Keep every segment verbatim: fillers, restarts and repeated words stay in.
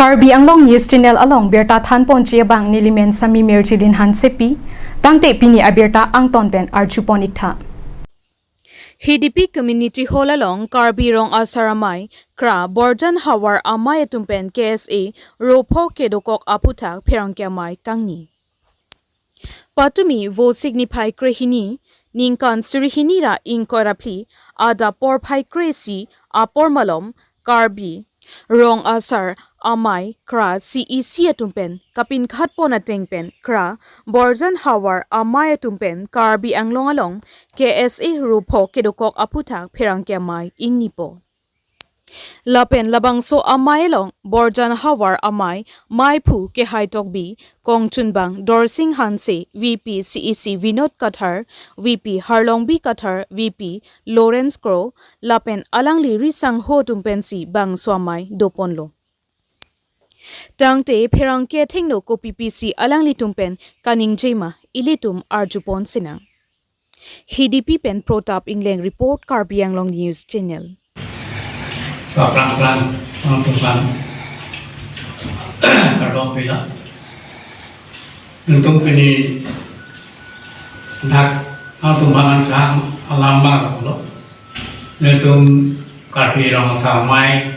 Karbi Anglong News Channel along birta thanponji abang nelimen Sami Merjilin Hansepi, tangte pini abirta angton pen arjupon iktha. Hidipi Community Hall along Karbi Rong Asar Amei kra Borjan Havar Amei atum pen K S A ropho kedokok aphuthak pherangke amei kangni. Patumi Vosik niphai krehini, ningkan suri hini ra ingkoi ra phli, adap porphai kre-isi apor malom, Karbi Rong Asar Amei kra C E C atum pen kapinkhatpon ateng pen kra Borjan Havar Amei atum pen Karbi Anglong along K S A ropho kedokok aphuthak pherangke amei ingnipo. Lapen labangso amei along Borjan Havar Amei meiphu Kehai Tokbi, kongchunbang Dorsing Hanse, V P C E C Vinod Kathar, V P Harlongbi Kathar, V P Lawrence Kro, lapen alangli risangho atum pensi bangso amei doponlo. Tangte pherangke athengno kopi pisi alanglitum pen kaningjema ilitum arjupon sinang. Hidipi pen Protap Ingleng report, Karbi Anglong News Channel. Aphrang aphrang, aphrang aphrang, kardom pilo. Nelitum pini dak, nelitum aphan nangkehang alam ma lo. Nelitum Karbi Rong Asar Amei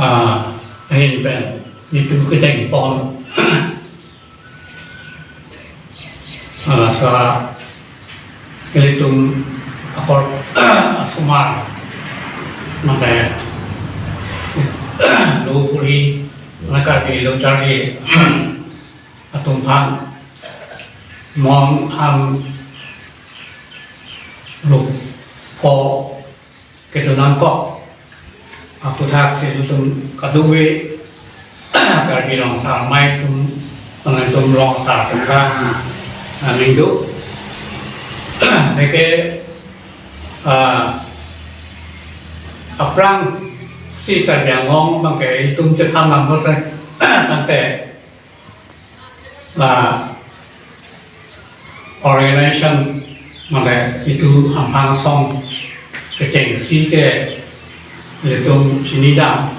ah, ahin pen nelitum kedengpon. Ah, sa ilitum apor asomar, mate lo puri, mane Karbi lo charli atum aphan non an ropho kedonangkok aphuthak si ilitum kadokave Karbi Rong Asar Amei atum, nelitum rong asar atum ta, ah, ningduk. Lake, ah, aphrangsi Karbi Anglong abangke ilitum chethan nangpo te, tangte la organization mane itum ampang song kechengsi ke ilitum chinidam,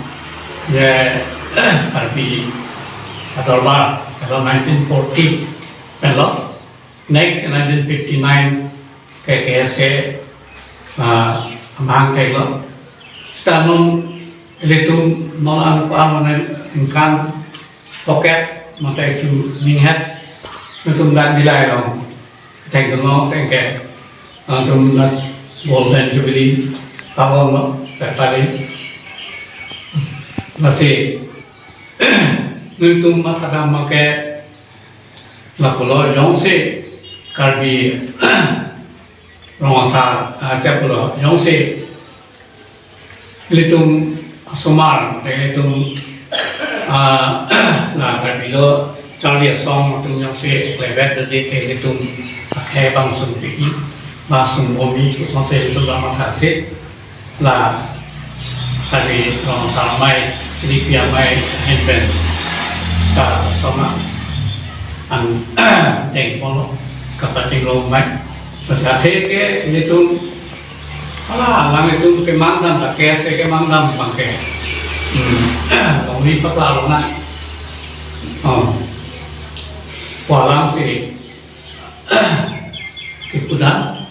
je Karbi Adorbar, alo nineteen forty pen lo, next nineteen fifty-nine ke K S A, ah, ampang theklo. Seta non ilitum non an ko-an mane ningkan pocket mate chu ninghet nelitum dak Dillai along thengdunlo, tangte nelitum dak Golden Jubilee tawon lo sekali. Lasi nelitum mathadam abangke lapulo jongsi Karbi Rong Asar, ah, chaplo jongsi ilitum asomar, ilitum, ah, la Karbi lo charli asong atum jongsi eklevet dode te ilitum akhei bang sungpi, bang sung bomi, sungse ilitum bang mathasi, la Karbi Rong Asar Amei, Karbi Amei ahin pen ta asomar an dengpon lo, kapachinglo amei. Lasi athe ke ilitum, ala, alanglitum kemangdam ta, K S A kemangdam abangke, hmm, longri pakla lonang. Oh. Pu alam si kepudam.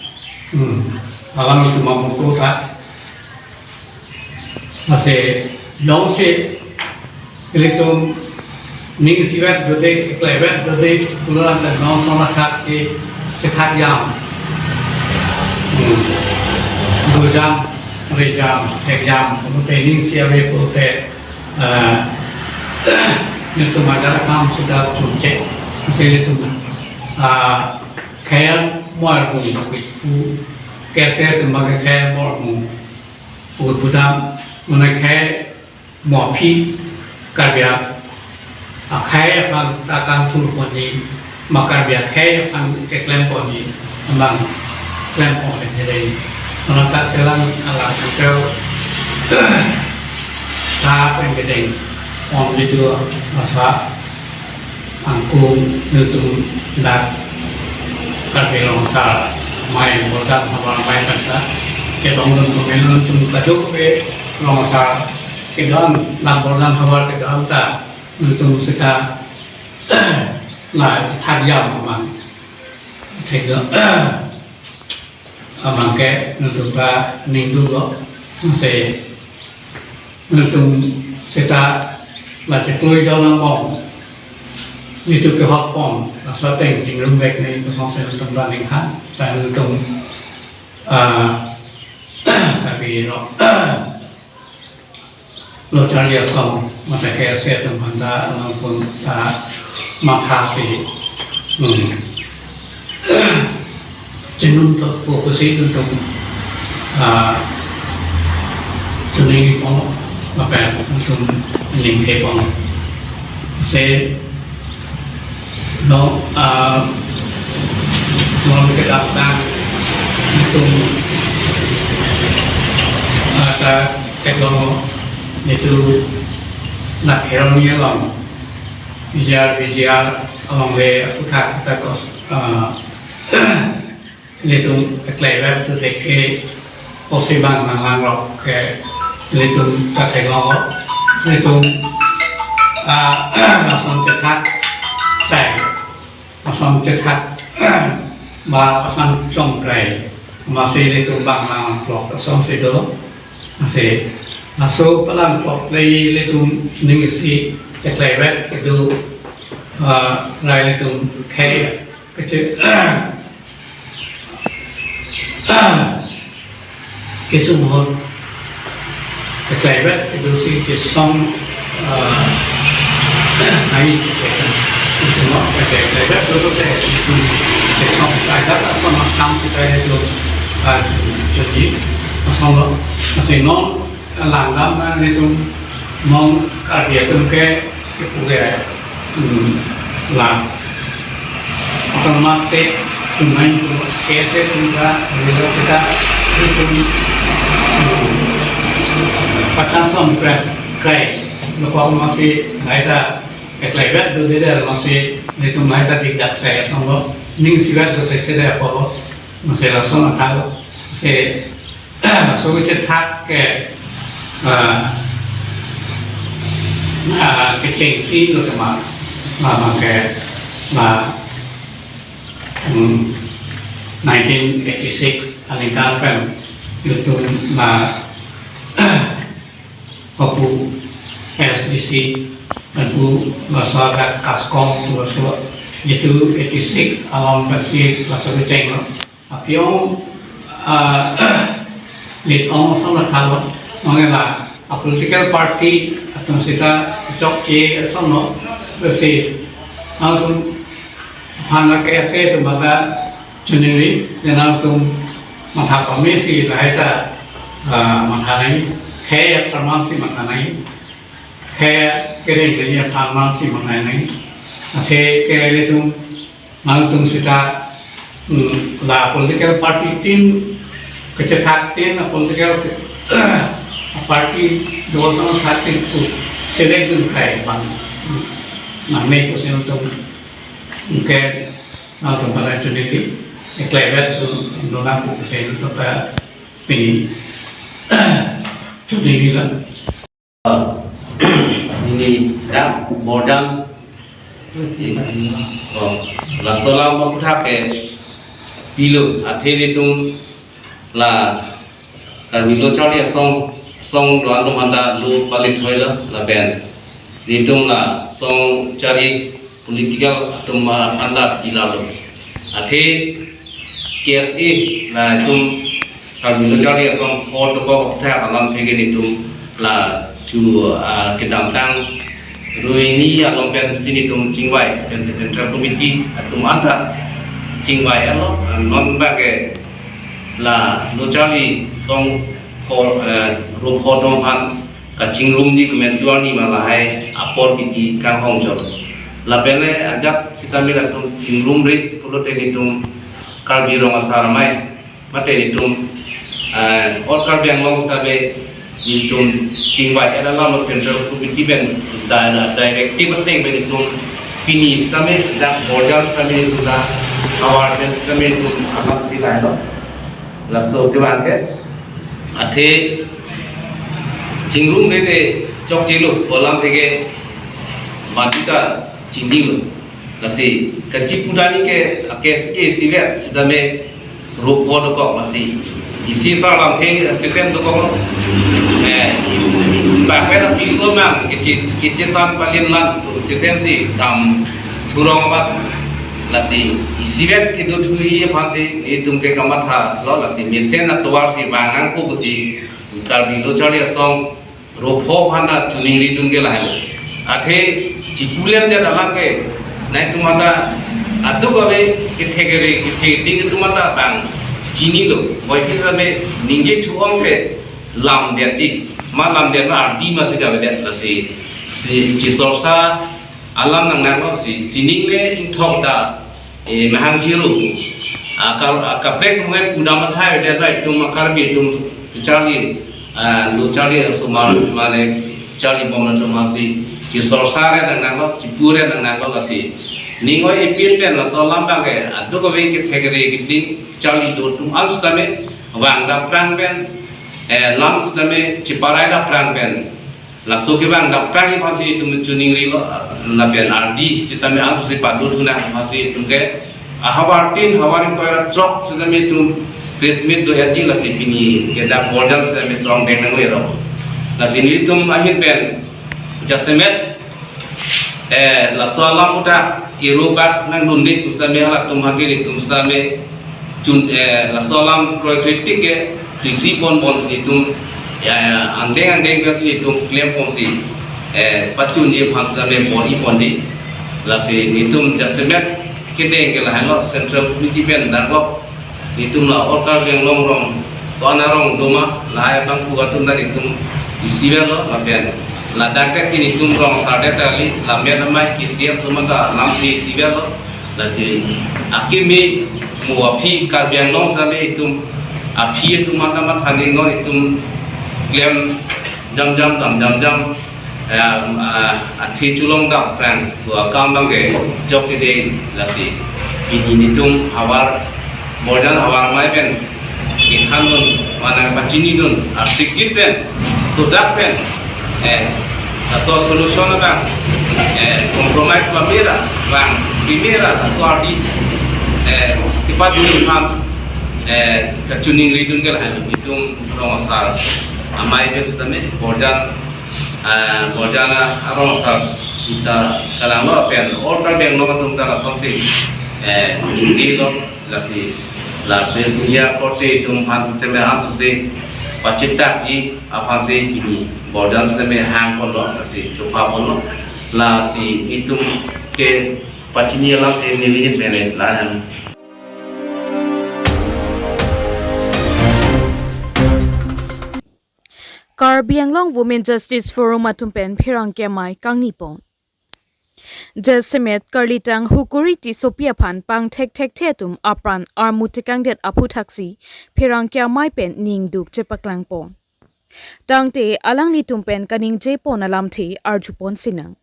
Hmm. Alanglitum amutu ta. Lasi jongsi ilitum ning isivet dode, eklevet dode, pulo tangte non non athak si kethak jam. Hmm. Dojam, rejam, thekjam, pulote ning isi ave pulote, eh, nelitum ajar akam seta chunche. Lasi ilitum, ah, khei armung pu, K S A atum abangke khei armung pu pudam, mane khei mo aphi Karbi akhei aphan ta kangthurponji, ma Karbi akhei aphan keklempon abang klempon pen kedeng. Mane ta selang ala sangkeu ta pen kedengpon video asa angkung nelitum dak Karbi Rong Asar Amei, Borjan Havar Amei pen ta kedongdun pemenu nelitum kadokave Rong Asar kedo-an, Langborjan havar kedo-an ta nelitum seta la thak jam amang. Thek do. Amang ke nelitum ta ningduklo. Lasi nelitum seta la cheklui do lang bom. Nelitum kehok pon, laso ateng chingrum vek nelitum song se nelitum ta ning ha. Ta nelitum, ah, tapi no. Lo charli asong, mate K S A atum aphanta, alangpun ta mathasi. Hmm. Chinun to po pusi nelitum, ah, chuning pon, lapen nelitum ningke pon. Se no, ah, non kedamtang nelitum, ah, ta theklong nelitum na Kheroni along, B J R, B J R along le aphuthak ta kos, ah, nelitum keklai rap tu thek ke posi bang nang lang rok ke nelitum ta theklong lo. Nelitum, ah, lason chethak sai, lason chethak ba lason chongkrai. Masi nelitum bang nang lang rok lason si do. Masi laso palang rok le nelitum ning isi keklai rap kedo, ah, rai nelitum khai. Kece-, kesung hot keklai rap kedo si kesung, eh, nai keklai rap kedo si kesung sai dak asam akam kita itu, eh, jadi asam lo, masih non langdam na nelitum mong Karbi atum ke kepu ke, hmm, la autonomous state atum main tu K S A atum ka, university atum, hmm, patan som kre kre lo ko masih ngai ta keklai rap do de masih nelitum ngai ta dik dak sai asam lo ning si rap do te te de apo lo masih lason athalo se laso kechethak ke, ah, ah, kechengsi lo tema, ah, abang ke, ah, hmm, nineteen eighty-six aningkan pen nelitum la kopu S D C, lapu laso ada kaskong tu laso itu eighty-six along pensi laso kecheng lo. Apyong, ah, lit ong ason athalo, mangela a political party atum seta chokche ason lo, lasi alangtum aphan K S A atum mata chuningri, alangtum matha pamesi lahai ta, ah, matha nangji, khei apharman si matha nangji, khei kereng nangji apharman si matha nangji, athe ke nelitum alangtum seta, hmm, la political party tin, kechethak tin, a political ke-, a party do ason thak si pu select dun kai bang, hmm, nangne ko si nelitum ke alangtum pada chuningri, keklai rap tu dona pu si nelitum ta pini chuningri la. Neli dak Borjan. Oh, laso alam aphuthak ke pilo, athe nelitum la Karbi Lo Charli Asong, song do-an atum aphanta lo palit hoilo lapen nelitum la song charli political atum aphanta pilalo. Athe K S A la itum Karbi Lo Charli Asong pho dokok aphuthak alam phege nelitum la chu, ah, kedamtang ruini along pensi nelitum chingvai pensi Central Committee atum anta chingvai alo, ah, non bangke la Lo Charli Asong pho, eh, ro pho atum aphan kachingrumji kemen juarni ma lahai apor kiti kanghong jor. Lapen le ajat sitame latum chingrumre pulote nelitum Karbi Rong Asar Amei mate nelitum, eh, all Karbi Anglong sitame nelitum chingvai ela lama Central Committee pen di-, directive ateng pen nelitum pini sitame dak Borjan sitame nelitum dak award pen sitame nelitum alam pilailo. Laso kevang ke, athe Ingrumre te chokchelo, pu alamthe ke badi ta chinilo. Lasi kachipu dani ke akes ke isivet sitame ropho dokok, lasi isi sar lamthe sesem dokok lo. Eh, i-, i-, bahkan apilo mang kechi-, kechisan palin lan sesem si dam thurong abat. Lasi isivet kedo thuji aphansi itum ke kamathalo, lasi mesen atovar si vang nangpo pusi Karbi Lo Charli Asong ropho aphan ta choningridun ke lahelo. Athe chipulemdet alam ke, nangtum ata aduk ave kethek kere kethek ding atum ata bang chinilo. Boike same ningje thu-ong ke lamdet ti. Ma lamdet ma ardi ma si kavedet, lasi si chisorsa alam nangnanglo, si sining le ingthok ta, eh, mahang chiru. Akar, akaprek mungkin pudam athai det bai tum Karbi atum Charli, ah, Lo Charli Asong mane Charli bom atum aphansi chisorsa re nangnanglo, chipu re nangnanglo, lasi ning oi ipin pen laso alam bang ke aduk ave kethek kere keding Charli do atum an sitame vang dam prang pen, eh, lam sitame chiparai dam prang pen. Laso kevang dam prang aphansi itum choningrilo, lapen ardi sitame anso si padu thunang aphansi itum ke ahavar tin, havar ingkoi ra throk sitame itum press meet do-etji, lasi pini ke dak Borjan sitame srong deng nang vero. Lasi nelitum ahin pen jasemet, eh, laso alam uta iru bak nangdunde sitame halatum hagiri atum sitame chun, eh, laso alam kroikre tik ke krikri pon ponsi itum, ya, ya, angdeng angdeng pensi itum klem ponsi, eh, pachunji aphan sitame bor-i ponji. Lasi itum jasemet kedeng ke lahenlo, Central Committee pen darbok itum la All Karbi Anglong rong, to-an arong doma, lahai abang pu atum ta itum isivetlo, lapen ladak ke itum rong sar det kali, lammet amei ke C S atum ta lamthe isivetlo. Lasi akimi mo aphi Karbi Anglong sitame itum aphi atum mata matha ni non itum klem jamjam dam jamjam, eh, ah, athe cholong dam prang pu akam bang ke jok kede, lasi pini nelitum havar Borjan havar amei pen kethandun, mane pachinidun, arsik jit pen, sodak pen, eh, laso solution abang, eh, compromise ba mera, bang, pi mera, laso ardi, eh, kepadu aphan, eh, kachiningridun ke lahenlo, itum rong asar amei pen sitame, Borjan, eh, Borjan arong asar sita kalanglo pen, All Karbi Anglong atum ta lasonsi, eh, dilo. Lasi la press media korte itum aphan sitame anso si pachitakji aphansi pini Borjan sitame hang ponlo, lasi chopha ponlo. Lasi itum ke pachini alam ke neli hin mene lahan. Karbi Anglong Women Justice Forum atum pen pherangke amei kangni pon. Jasemet Karlitang Hukuri Tissopi aphan pangthek thekthe atum apran armu tekangdet aphuthaksi pherangke amei pen ningduk chepaklang pon. Tangte alanglitum pen kaningje pon alamthe arju pon sinang.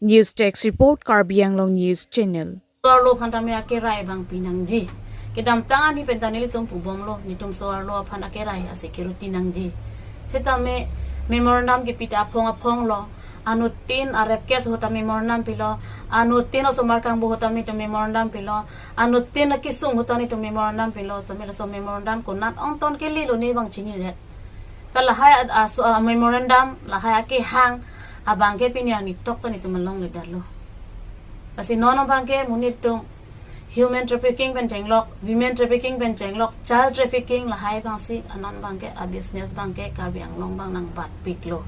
News Desk Report, Karbi Anglong News Channel. So-arlo aphan tame akerai abang pinangji. Kedamtang arni pen ta nelitum pubomlo, nelitum so-arlo aphan akerai ase keruti nangji. Setame memorandum kepi ta aphong aphong lo. Anuttin a-rape case ahut ta memorandum pilo. Anuttin osomar kangbo ahut ta nelitum memorandum pilo. Anuttin akesung ahut ta nelitum memorandum pilo. Setame laso memorandum konat ongton kelilo ne bang chinidet. Ta lahai a, a, so, a, memorandum, lahai akehang abang ke pini arni tok ta nelitum alongledetlo. Lasi non abang ke monit atum human trafficking pen chenglok, women trafficking pen chenglok, child trafficking lahai abangsi anon abang ke a-business abang ke Karbi Anglong abang nangbatpiklo.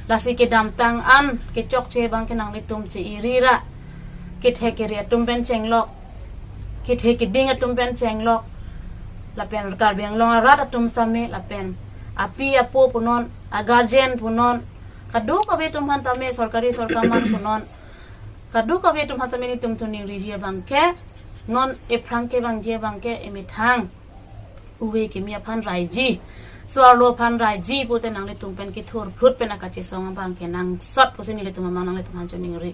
Lasi kedamtang an kechokche abang ke nanglitum che-iri ra, kethe kere atum pen chenglok, kethe keding atum pen chenglok, lapen Karbi Anglong arat atum sitame, lapen api apo punon, a-guardian punon, kadokave atum aphan tame, sorkari sorkar man punon, kadokave atum aphan tame nelitum choningriji abang ke, non ephrang kevangji abang ke emethang uve kimi aphan raiji, so-arlo aphan raiji pute nanglitum pen kethur phlut pen akachesong abang ke nangsot pusi nelitum amang nanglitum aphan choningri.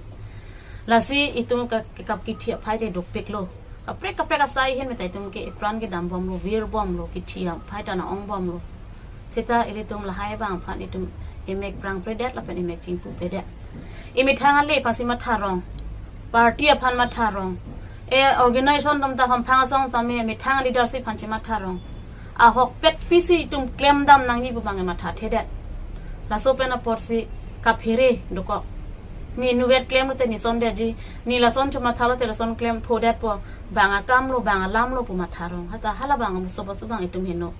Lasi itum ke, ke kap kithi aphai te dukpiklo. Kaprek kaprek asai ahin meta itum ke epran kedambomlo, virbomlo, kithi aphai ta na-ongbomlo. Seta ilitum lahai abang aphan itum emek prangpredet lapen emek chingpupedet. Emethang ale aphansi matharong. Party aphan matharong. E organization atum ta Hamphang asong tame emethang leadership aphansi matharong. Ahokpet pisi itum klemdam nangji pu abang emathathedet. Laso pen apotsi kaphere dokok. Ne inutvet klemlote ne sondetji. Ne lason chomathalote lason klemphodetpo. Bang akamlo, bang alamlo pu matharong. Hata hala abang sobos abang itum heno.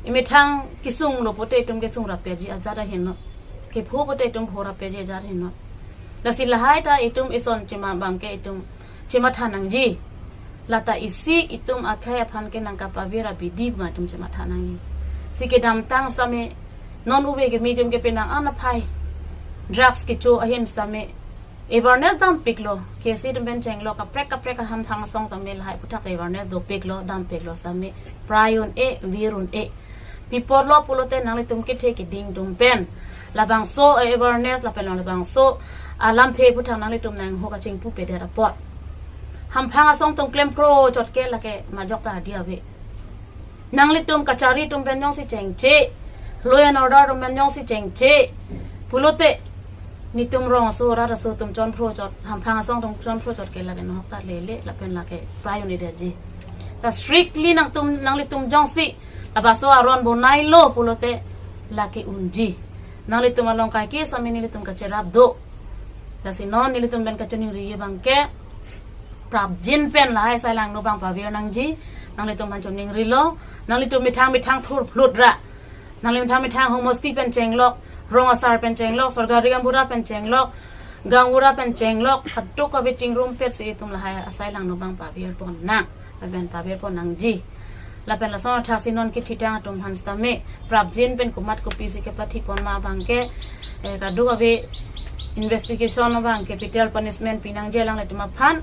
Emethang kesunglo pote itum kesungrapji ajat aheno. Kepho pote itum phorapji ajat aheno. Lasi lahai ta itum ison chema abangke itum chematha nangji. Lata isi itum akhei aphan ke nangkapavir abidi ma itum chematha nangji. Si kedamtang same non uve kimi itum ke penang anaphai drugs kecho ahin same awareness dampiklo, K C atum pen chenglo, kaprek kaprek a Hamphang asong tame lahai aphuthak awareness dopiklo, dampiklo same prai un-e, vir un-e. Pi apotlo pulote nanglitum kethe keding atum pen labangso awareness lapen labangso alamthe aphuthak nanglitum nangho kachingpupedet apot. Hamphang asong atum klempro chot ke lake majok ta hadi ave. Nanglitum kachari atum pen jongsi chengche, law and order atum pen jongsi chengche pulote, netum rong aso rat aso atum chonphro chot, Hamphang asong atum chonphro chot ke lake nohok ta lele, lapen lake prai un-edetji. Ta strictly nangtum, nanglitum jongsi labangso aron bonailo pulote lake unji. Nanglitum along kaike same nelitum kacherap do. Lasi non nelitum pen kachiningri abangke prapjin pen lahai Sailangno abang pavir nangji. Nanglitum aphan chiningrilo. Nanglitum methang methang thurphlut ra. Nangli methang methang homosti pen chenglok, rong asar pen chenglok, sorkari gaonbura pen chenglok, gaonbura pen chenglok, kadokave chingrumpetsi itum lahai Sailangno abang pavirpon nang, lapen pavirpon nangji. Lapen lason athak si non kethitang atum aphan sitame prapjin pen komat kopisi kepathipon ma abangke, eh, kadokave investigation abang capital punishment pinangji alanglitum aphan,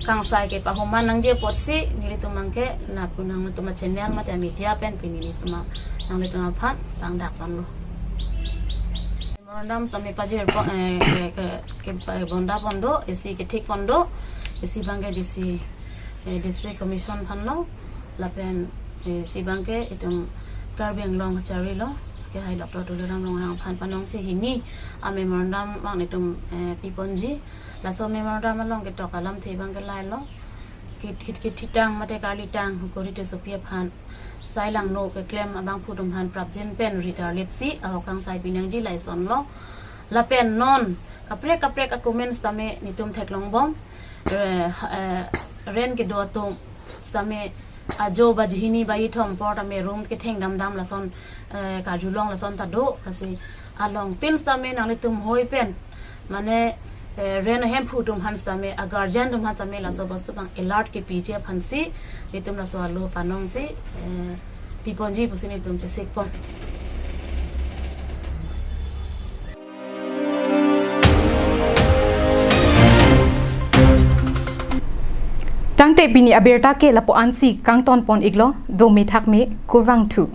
kangsai ke pahoman nangji apotsi nelitum abangke lapu nanglitum a channel mate media pen pini nelitum a, nanglitum aphan tangdakponlo. Memorandum sitame pajirpon, eh, ke, ke, ke, eh, bondapon do, isi kethikpon do, isi abangke D C, eh, District Commission aphanlo, lapen, eh, isi abangke itum Karbi Anglong kacharilo, kehai Doctor Tuliram Ronghang aphan panongsi hini a memorandum abang itum, eh, piponji. Laso memorandum along ketok alamthe abangke lailo. Kit, kit, kit, kethitang mate karlitang Hukuri Tissopi aphan Sailangno keklem abangphu atum aphan prapjin pen ritarlipsi ahok kangsai pinangji, laisonlo. Lapen non kaprek kaprek a comments tame netum theklongbom. Eh, eh, rent kedo atum sitame ajo bajihini bayithom apor tame room ketheng damdam lason, eh, karjulong lason ta do, lasi alongtin sitame nanglitum hoi pen, mane, eh, rent ahemphu atum aphan sitame, a guardian atum aphan sitame laso bostu abang alert kepiji aphansi netum laso alo panongsi, eh, piponji pusi netum chesikpon. Tangte pini abirta ke lapu-ansi kangtonpon-iklo, dome thakme, kurvangthu.